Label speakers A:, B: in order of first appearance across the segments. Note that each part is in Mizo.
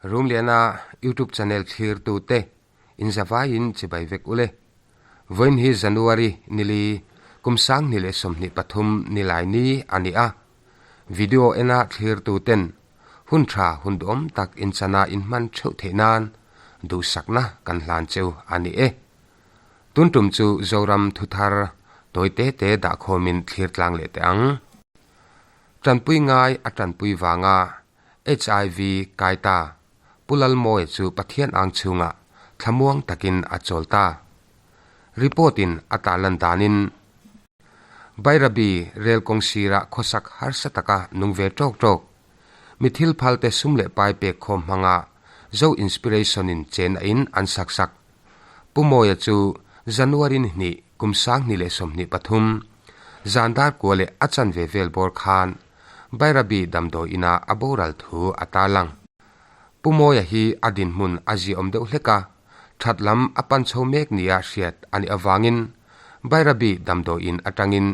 A: Rumliana YouTube channel thlirtu te in zavaiin chibai vek ule. Vawiin hi January nili kum 2023 nilai ni a ni a. Video ena thlirtu ten hun tha hun duhawm tak in chana in hman theuh theih nan duhsakna kan hlan cheu a ni e. Tun tum chu Zoram thuthar tawi te te dahkhawmin thlir tlang leh teh ang. Tanpui ngai a tanpui vanga HIV kai ta Pu Lalmawia chu Pathian ang chhungah thlamuang takin a chawl ta. Report in a tarlan danin Bairabi rel kawng sirah khawsak harsa taka nung ve tawk tawk mi thil phal te sum leh pai pek khawm hmanga Zo Inspiration in chen a in an sak sak. Pu Mawia chu January ni hnih kum 2023 zan dar kua leh a chanve vel bawr khan Bairabi damdawi inah a boral thu a tarlang. Pu Mawia hi a dinhmun a ziaawm deuh hlek a, that lam a pan chho mek nia hriat a nih avangin Bairabi damdawi in atangin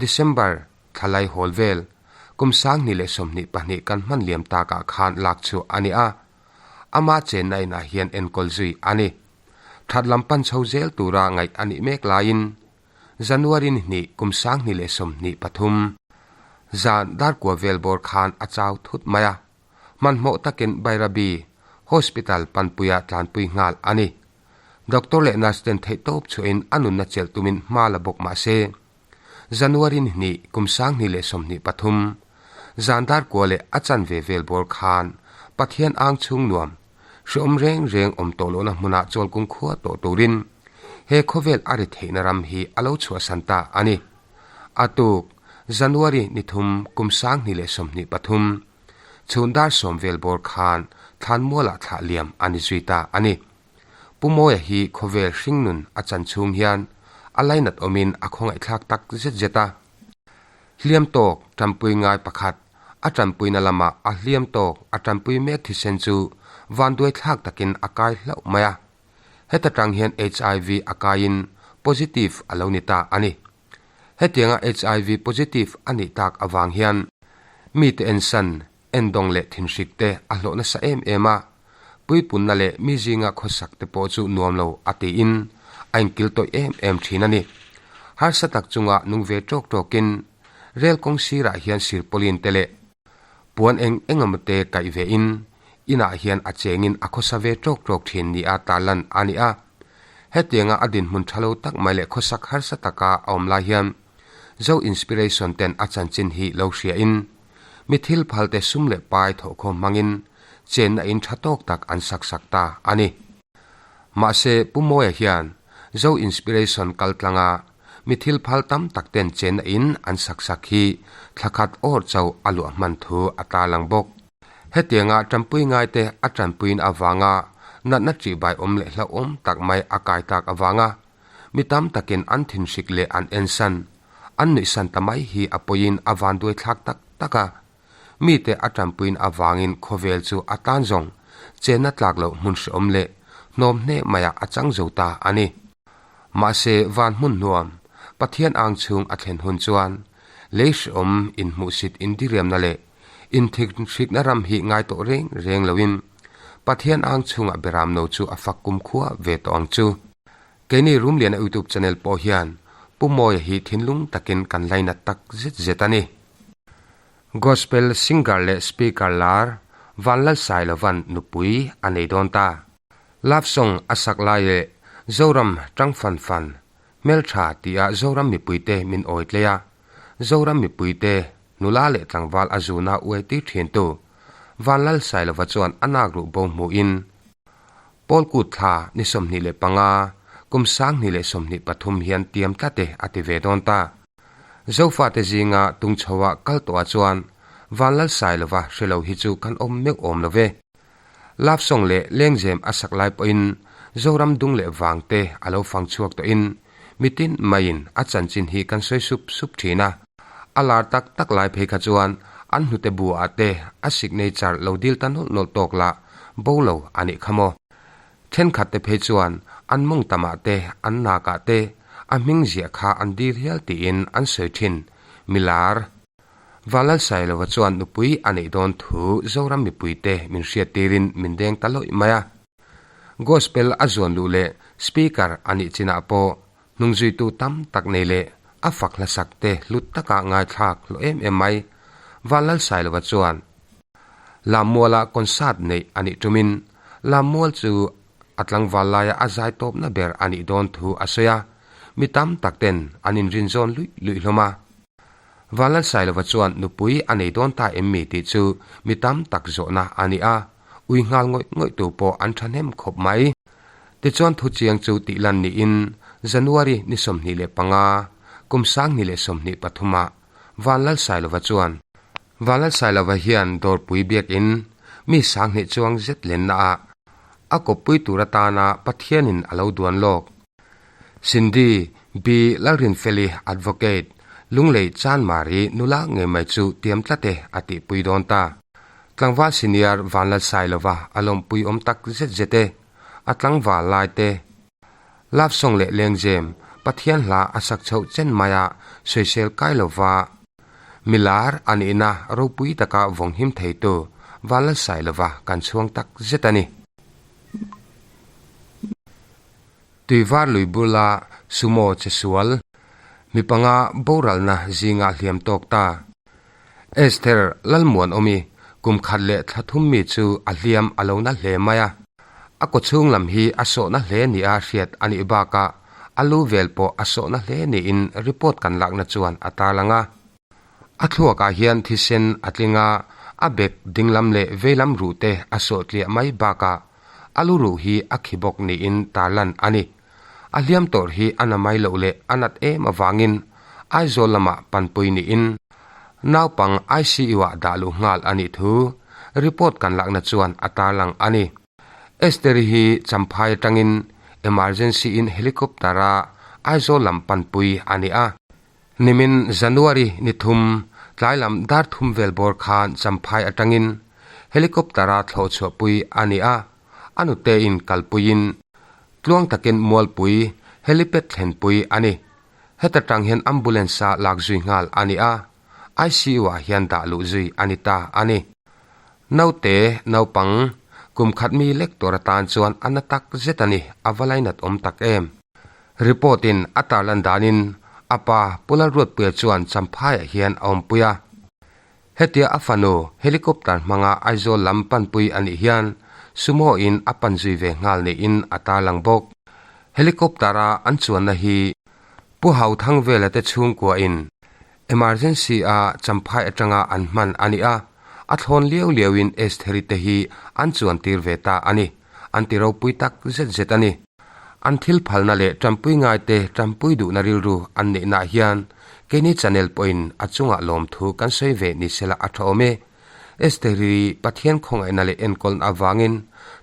A: December thlalai hawl vel kum 2022 kan hman liam takah khan lak chhuah a ni a, ama chenna inah hian enkawl zui a ni. That lam pan chho zel tura ngaih a nih mek laiin January ni hnih kum 2023 zan darkua vel bawr khan a chau thut mai a, hmanhmawh takin Bairabi Hospital panpuia tlanpui nghal a ni. Doctor leh nurse ten theihtawp chhuahin a nunna chelh tumin hma la bawk mah se, January ni hnih kum 2023 zan darkua leh a chanve vel bawr khan Pathian ang chhung nuam hreawm reng reng awm tawh lohna hmunah chawlkung khua tawh turin he khawvel a ri theihna ram hi a lo chhuahsan ta a ni. A tuk, January ni thum kum 2023, chhun dar sawm vel bawr khan thlanmualah thlah liam a ni zui ta a ni. Pu Mawia hi khawvel hringnun a chan chhung hian a lainat awmin a khawngaihthlak tak zet zet a. Hliam tawk tanpui ngai pakhat a tanpuina lamah a hliam tawk a tanpui mek thisen chu vanduai thlak takin a kai hlauh mai a. Heta tang hian HIV a kaiin positive a lo ni ta a ni. Hetianga HIV positive a nih tak avang hian mite ensan, endawng leh thinhrik te a hlawh nasa em em a, puipunna leh mi zinga khawsak te pawh chu nuam lo a tiin a inkil tawih em em thin a ni. Harsa tak chunga nung ve tawk tawkin rel kawng sirah hian sirpawlin te leh puan eng eng emaw te kaih ve in inah hian a chengin a khawsa ve tawk tawk thin nia tarlan a ni a. Hetianga a dinhmun tha lo tak mai leh khawsak harsa taka a awm lai hian Zo Inspiration ten a chanchin hi lo hria in mi thil phal te sum leh pai thawhkhawm hmangin chenna in tha tawk tak an sak sak ta a ni. Mahse Pu Mawia hian Zo Inspiration kal tlanga mi thil phal tam tak ten chenna in an sak sak hi thlakhat awr chauh a luah hman thu a tarlang bawk. Hetianga tanpui ngaite a tanpuiin avanga natna ṭihbai awm leh hlauhawm tak mai a kai tak avanga mi tam takin an thinhrik leh an ensan, an nuihsan ta mai hi a pawiin a vanduai thlak tak tak a. Mite a tanpuiin avangin khawvel chu a tan zawng chenna tlak loh hmun hrehawm leh hnawm hne maiah a chang zo ta a ni. Mahse van hmun hnuam, Pathian ang chhung a thlen hun chuan lei hrehawm inhmuhsit indiriamna leh Inthikrikna ram hi ngai tawh reng reng loin Pathian ang chhungah beram no chu a fak kum khua ve tawh ang chu. Keini Rumliana YouTube channel pawh hian Pu Mawia hi thinlung takin kan lainat tak zet zet a ni. Gospel singer leh speaker lar Vanlalsailovan nupui a nei dawn ta. Love song a sak lai leh Zoram tang fan fan hmeltha tia Zoram mipuite min awi tlei a, Zoram mipuite nula leh tlangval a zuna uai tir thin tu Vanlalsailova chuan a nak ruh bo hmuhin Pawlkut thla ni 25 kum 2023 hian tiam tlat e a ti ve dawn ta. Zofate zinga tungchhoa kal tawhah chuan Vanlalsailova hre lo hi chu kan awm meuh awm lo ve. Love song leh lengzem a sak lai pawhin Zoram dung leh vang te a lo fang chhuak tawhin mitin maiin a chanchin hi kan sawi sup sup thin a. A lar tak tak lai phei kha chuan an hnute bu ah te a signature lo dil ta nawlh nawlh tawk lah bo lo a nih kha maw. Thenkhat te phei chuan an mawng tamah te an nak ah te a hming ziah kha an dil hial tiin an sawi thin milar. Vanlalsailova chuan nupui a neih dawn thu Zoram mipuite min hriattirin min deng ta lawih mai a. Gospel a zuan luh leh Speaker a nih chinah pawh hnungzuitu tam tak nei leh a fak hlasak te hlut taka ngaithlak hlawh em em mai. Vanlalsailova chuan Lammuala concert neih a nih tumin Lammual chu a tlangval laia a zai tawpna ber a nih dawn thu a sawi a, mi tam tak ten an inrinzawn luih luih hlawm a. Vanlalsailova chuan nupui a nei dawn ta em mi tih chu mi tam tak zawhna a ni a, ui nghal ngawih ngawih tu pawh an thahnem khawp mai. Tichuan thuchiang chu tih lan niin January ni 25, kum 2023 ah Vanlalsailova chuan Vanlalsailova hian Dawrpui biakin mi 2000 chuang zet lenna ah a kawppui tur atana Pathianin a lo duan lawk. Cindy B. Lalrinfeli Advocate, Lunglei Chanmari nula ngei mai chu tiam tlat e a tihpui dawn ta. Tlangval Senior Vanlalsailova a lawmpui awm tak zet zet e. A tlangval lai te. Love song leh lengzem Pathian hla a sak chhoh chen maia sawisel kai lova milar a nihna ropui taka vawng him theitu Vanlalsailova kan chhuang tak zet a ni. Tuivar lui bula sumo che sual mi panga boralna zinga hliam tawk ta. Esther Lalmuanawmi kum khat leh thla thum mi chu a hliam a lo na hle mai a. A kawchhung lam hi a sawhna hle nia hriat a nih bakah a lu vel pawh a sawhna hle niin report kan lakna chuan a tarlang a. A thluakah hian thisen a tling a, a bek dinglam leh veilam ruh te a sawh tliah mai bakah a lu ruh hi a khi bawk niin tarlan a ni. A hliam tawrh hi a na mai loh leh a nat em avangin Aizawl lamah panpui niin naupang ICU-ah dah luh nghal a nih thu report kan lakna chuan a tarlang a ni. Esther-i hi Champhai atangin emergency-in helicopter-a Aizawl lam panpui a ni a. Nimin January ni thum tlai lam dar thum vel bawr khan Champhai atangin helicopter-a thlawh chhuahpui a ni a. A nutein kalpuiin tluang takin Mualpui helipad thlenpui a ni. Heta tang hian ambulance-a lak zui nghal a ni a, ICU-ah hian dah luh zui a ni ta a ni. Naute, naupang, kum khat mi lek tur atan chuan a na tak zet a ni, a va lainat awm tak em. Report-in a tarlan danin a pa Pu Lalruatpuia chuan Champhaiah hian a awmpui a. Hetia a fanu helicopter hmanga Aizawl lam panpui a nih hian Sumo-in a pan zui ve nghal niin a tarlang bawk. Helicopter-a an chuanna hi Pu Hauthangvela te chhungkuain emergency-a Champhai atanga an hman a ni a, a thlawn liau liauin Estheri te hi an chuantir ve ta a ni. An ti ropui tak zet zet a ni. An thil phalna leh tanpui ngaite tanpui duhna rilru an neihnaah hian keini channel pawhin a chungah lawmthu kan sawi ve ni sela a tha awm e. Estheri Pathian khawngaihna leh enkawlna avangin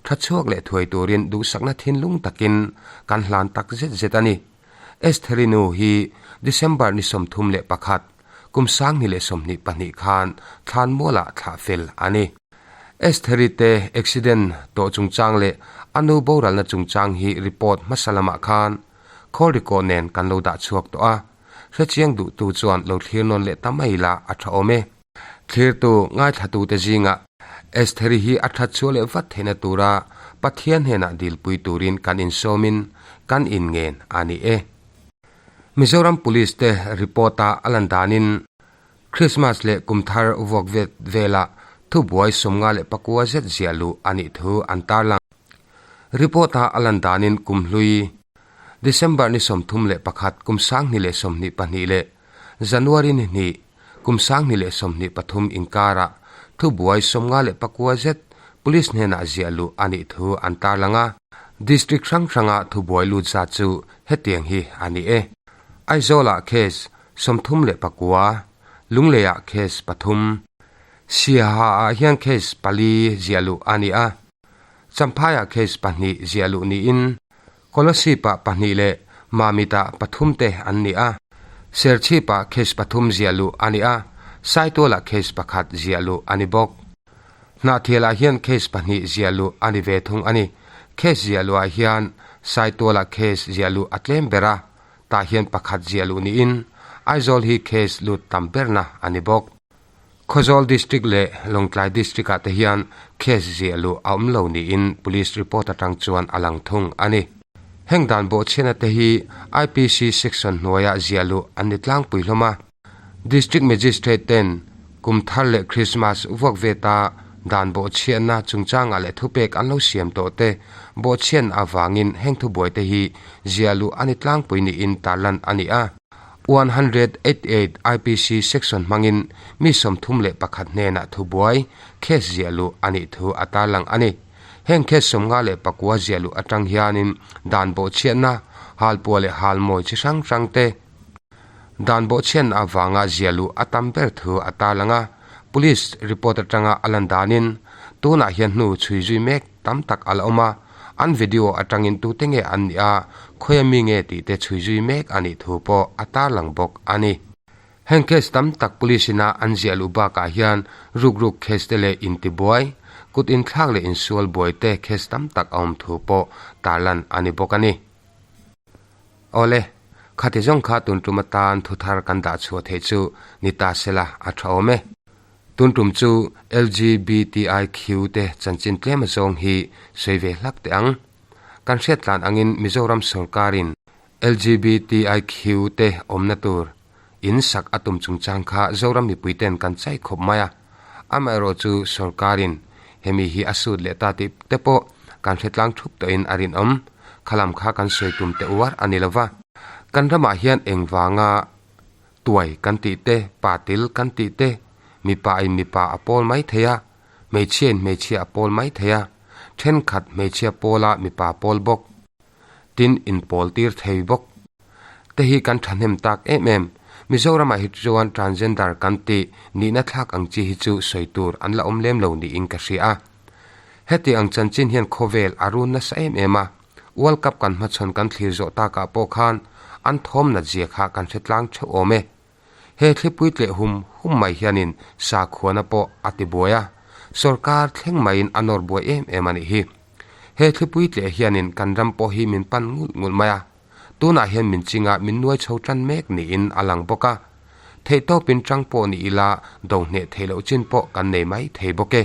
A: tha chhuak leh thuai turin duhsakna thinlung takin kan hlan tak zet zet a ni. Estheri nu hi December ni 31, kum 2022 khan thlanmualah thlah fel a ni. Estheri te accident tawh chungchang leh a nu boralna chungchang hi report hmasa lamah khan call record nen kan lo dah chhuak tawh a, hrechiang duhtu chuan lo thlir nawn leh ta mai la a tha awm e. Thlirtu ngaithlatute zingah Estheri hi a that chhuah leh vat theihna tura Pathian hnenah dilpui turin kan insawmin kan inngen a ni e. Mizoram Police te report-a a lan danin Krismas leh kum thar vuak vet velah thubuai 59 zet ziah luh a nih thu an tarlang. Report-a a lan danin kum hlui December ni 31 kum 2022 leh January ni hnih kum 2023 inkarah thubuai 59 zet Police hnenah ziah luh a nih thu an tarlang a. District hrang hranga thubuai lut zat chu hetiang hi a ni e. Aizawlah case 39, Lungleiah case pathum, Siaha-ah hian case pali ziah luh a ni a, Champhaiah case pahnih ziah luh niin Kolasib-ah pahnih leh Mamit-ah pathum te an ni a. Serchhip-ah case pathum ziah luh a ni a, Saitual-ah case pakhat ziah luh a ni bawk. Hnahthial-ah hian case pahnih ziah luh a ni ve thung a ni. Case ziah luhah hian Saitual-ah case ziah luh a tlem ber a, tah hian pakhat ziah luh niin Aizawl hi case lut tam berna a ni bawk. Khawzawl District leh Lawngtlai District ah te hian case ziah luh a awm lo niin Police report atang chuan a lang thung a ni. Heng dan bawhchhiatna te hi IPC section hnuaiah ziah luh an ni tlangpui hlawm a. District Magistrate ten kum thar leh Christmas vuak ve ta dan bawhchhiatna chungchangah leh thupek an lo siam tawh te bawhchhiatna avangin heng thubuai te hi ziah luh a ni tlangpui niin tarlan a ni a. 188 IPC section hmangin mi 31 hnenah thubuai, case ziah luh a nih thu a tarlang a ni. Heng case 59 ziah luh atang hianin dan bawhchhiatna, halpuah leh halmawi chi hrang hrang te dan bawhchhiatna avanga ziah luh a tam ber thu a tarlang a. Police report atanga a lan danin tunah hian hnu chhui zui mek tam tak a la awm a, an video atangin tute nge an nih a, khawia mi nge tih te chhui zui mek a nih thu pawh a tarlang bawk a ni. Heng case tam tak police ina an ziah luh bakah hian rukruk case te leh intibuai, kut inthlak leh insual buai te case tam tak a awm thu pawh tarlan a ni bawk a ni. Awle, khati zawng kha tun tum atan thu thar kan dah chhuah theih chu ni ta sela a tha awm e. Tun tum chu LGBTIQ te chanchin tlem azawng hi sawi ve hlak teh ang. Kan hriat tlan angin Mizoram sawrkarin LGBTIQ te awmna tur in sak a tum chungchang kha Zoram mipui ten kan chai khawp mai a. Amaherawh chu sawrkarin hemi hi a sut leh ta tih te pawh kan hre tlang thup tawhin a rinawm. Khalam kha kan sawi tum teh uar a ni lova. Kan ramah hian engvanga tuai kan tih te, pa til kan tih te, mipa in mipa a pawl mai thei a, hmeichhia in hmeichhia a pawl mai thei a, thenkhat hmeichhia pawla mipa pawl bawk, tin inpawl tir thei bawk te hi kan thahnem tak em em. Mizoramah hi chuan transgender kan tih nihna thlak ang chi hi chu sawi tur an la awm lem lo niin ka hria a. Heti ang chanchin hian khawvel a run nasa em em a, World Cup kan hmachhawn kan thlir zawh takah pawh khan an thawm nat zia kha kan hre tlang theuh awm e. He thlipui tleh hum hum mai hianin sakhuana pawh a ti buai a, sorkar thleng maiin a nawr buai em em a nih hi. He thlipui tleh hianin kan ram pawh hi min pan ngulh ngulh mai a, tunah hian min chingah min nuai chho tan mek niin a lang bawk a. Theihtawpin tang pawh ni ila do hneh theih loh chin pawh kan nei mai thei bawk e.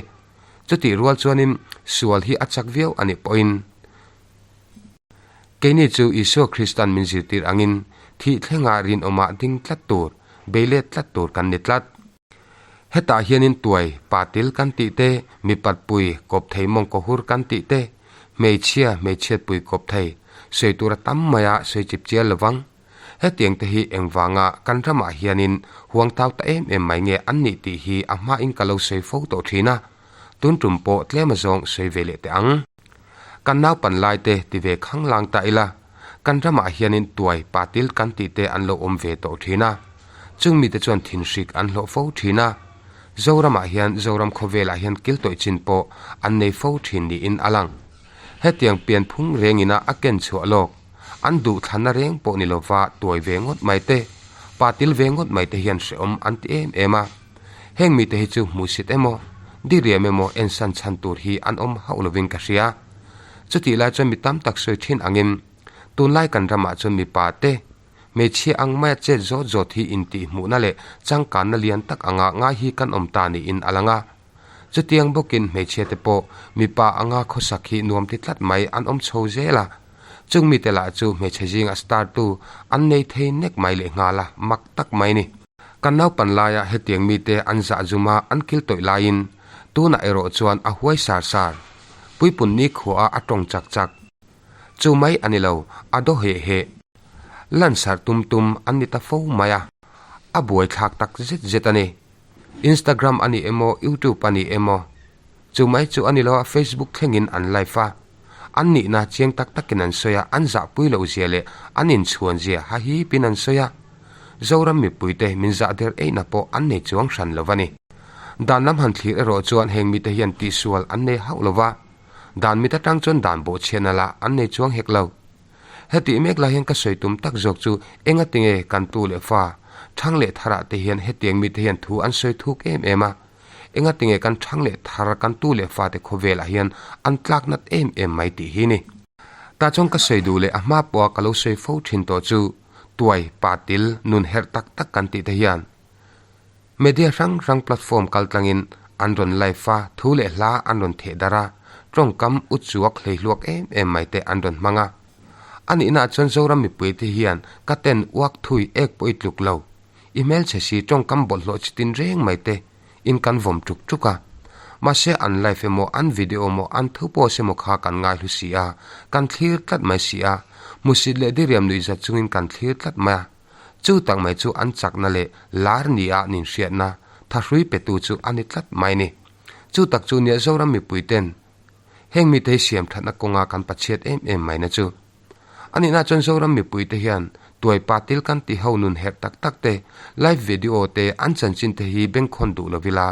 A: Chutih rual chuanin sual hi a chak viau a nih pawhin keini chu Isua Kristan min zirtir angin thih thlenga rinawmah ding tlat tur, bei let tlat tur kan ni tlat. Hetah hianin tuai, pa til kan tih te, mipat pui, kawp thei mawngkaw hur kan tih te, hmeichhia, hmeichhiat pui kawp thei, sawi tur a tam mai a sawi chip chial lovang. Hetiang te hi engvanga kan ramah hianin huang tau ta em em mai nge an nih tih hi a hmain ka lo sawi fo tawh thin a, tun tum pawh tlem azawng sawi ve leh teh ang. Kan naupan lai te ti ve khang lang ta ila, kan ramah hianin tuai patil kan tih te an lo awm ve tawh thin a, chung mite chuan thinhrik an hlawh fo thin a, Zoramah hian Zoram khawvelah hian kiltawih chin pawh an nei fo thin niin a lang. Hetiang pianphung rengina a ken chhuah lawk. An duh thlanna reng pawh ni lova tuai ve ngawt mai te, pa til ve ngawt mai te hian hrehawm an ti em em a. Heng mite hi chu hmuhsit emaw, diriam emaw ensan chhan tur hi an awm hauh lovin ka hria. Chutih lai chuan mi tam tak sawi thin angin tunlai kan ramah chuan mipa te, hmeichhia ang maia chet zawt zawt hi intihhmuhna leh changkanna lian tak anga ngai hi kan awm ta niin a lang a. Chutiang bawkin hmeichhia te pawh mipa anga khawsak hi nuam ti tlat mai an awm chho zel a. Chung mite lah chu hmeichhe zinga star tu an nei thei nek mai leh nghal a, mak tak mai ni. Kan naupan laia hetiang mite an zah zum a an kil tawih laiin tunah erawh chuan a huai sar sar. Puipun nikhua a tawng chak chak. Chu mai a ni lo, a daw heh heh. Lansar tum tum an ni ta fo mai a, a buaithlak tak zet zet a ni. Instagram a ni emaw, YouTube a ni emaw, chu mai chu a ni lo a, Facebook thlengin an live a, an nihna chiang tak takin an sawi a, an zahpui loh zia leh an inchhuan zia hahipin an sawi a. Zoram mipuite min zah der eihna pawh an nei chuang hran lo a ni. Dan lam han thlir erawh chuan heng mite hian tihsual an nei hauh lo va, dan mit atang chuan dan bawhchhiatna lah an nei chuang hek lo. Hetih mek lai hian ka sawi tum tak zawk chu enga tinge kan tu leh fa, thang leh tharah te hian hetiang mite hian thu an sawi thuk em em a. Enga tinge kan thang leh thar kan tu leh fate khawvelah hian an tlak nat em em mai tih hi ni. Tah chuan ka sawi duh leh a hma pawha ka lo sawi fo thin tawh chu tuai, pa til, nun herh tak tak kan tih te hian. Media hrang hrang platform kaltlangin an rawn live a, thu leh hla an rawn theh darh a, tawngkam u chuak hleihluak em em mai te an rawn hmang a. A nihnaah chuan Zoram mipuite hian ka ten uak thui ek pawh i tluk lo. I hmelchhe si tawngkam bawlhhlawh chi tin reng mai te in kan vawm tuk tuk a. Mahse an live emaw an video emaw an thu post emaw kha kan ngaihlu si a, kan thlir tlat mai si a, hmusit leh diriam nuihzat chungin kan thlir tlat mai a. Chu tak mai chu an chakna leh lar nia nin hriatna thahrui petu chu a ni tlat mai ni. Chu tak chu nia Zoram mipui ten heng mite hi siam thatna kawnga kan pachhiat em em mai na chu. A nihna chuan Zoram mipui te hian tuai pa til kan ti ho nun herh tak tak te, live video te, an chanchin te hi bengkhawn duh lo ila,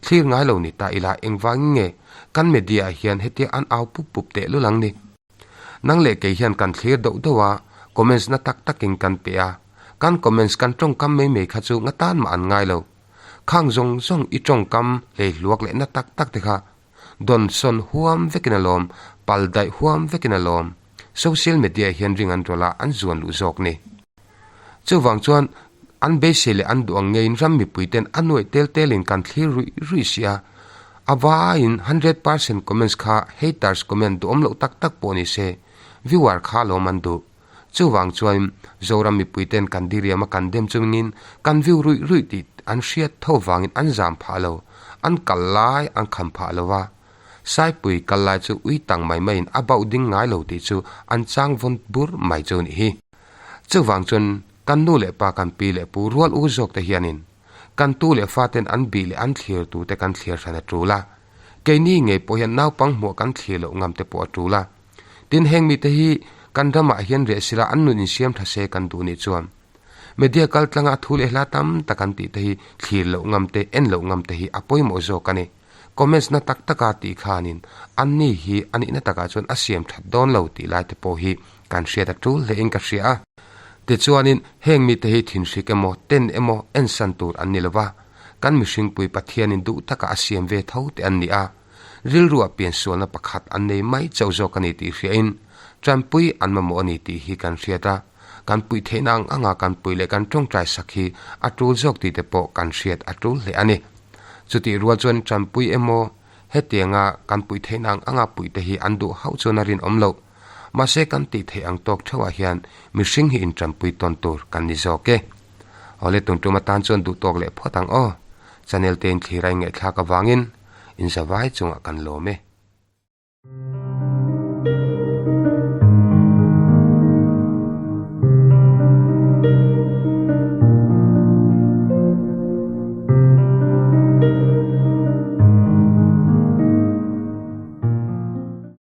A: thlir ngai lo ni ta ila engvangin nge kan media ah hian hetia an au pup pup teh lul ang ni. Nang leh kei hian kan thlir doh doh a, comments na tak takin kan pe a. Kan comments kan tawngkam mai mai kha chu nga tan mah an ngai lo. Khang zawng zawng i tawngkam hleihluak leh na tak tak te kha dawn sawn huam vekin a lawm, pal daih huam vekin a lawm. Social media hian ring an rawlh a, an zuan luh zawk ni. Chuvang chuan an beisei leh an duh ang ngeiin ram mipuiten a nuaih tel telin kan thlir ruih ruih si a, a vaiin 100% comments kha haters comment duhawm loh tak tak pawh ni se, viewer kha lawm an duh. Chuvang chuan Zoram mipuiten kan diriam a kan dem chungin kan view ruih ruih tih an hriat tho vangin an zam phah lo, an kal lai an kham phah lo va. Saipui kal lai chu ui tang mai maiin a bauh ding ngai lo tih chu an chang vawn bur mai chu nih hi. Chuvang chuan kan nu leh pa kan pi leh pu rual u zawk te hianin kan tu leh fa ten an bih leh an thlir tu te kan thlir hran a tul a. Keini ngei pawh hian naupang hmuah kan thlir loh ngam te pawh a tul a. Tin heng mite hi kan ramah hian reh sila an nun insiam tha se kan duh nih chuan media kal tlanga thu leh hla tam tak an tih te hi thlir loh ngam te en loh ngam te hi a pawimawh zawk a ni. Comments na tak taka tih khanin an ni hi a nihna takah chuan a siam that dawn lo tih lai te pawh hi kan hriat a tul hlein ka hria a. Tichuanin heng mite hi thinhrik emaw ten emaw ensan tur an ni lova, kan mihringpui Pathianin duh taka a siam ve tho te an ni a, rilruah piansualna pakhat an nei mai chauh zawk a ni tih hriain tanpui an mamawh a ni tih hi kan hriat a, kan puih theihna ang anga kan puih leh kan tawngtai sak hi a tul zawk tih te pawh kan hriat a tul hle a ni. Chutih rual chuan tanpui emaw hetianga kan puih theihna ang anga puih te hi an duh hauh chuan a rinawm loh. Mahse kan tih theih ang tawk theuhah hian mihring hi intanpui tawn tur kan ni zawk e. Awle tun tum atan chuan duh tawk leh phawt ang aw. Channel te in thlir a in ngaihthlak avangin inzavai chungah kan lawm e.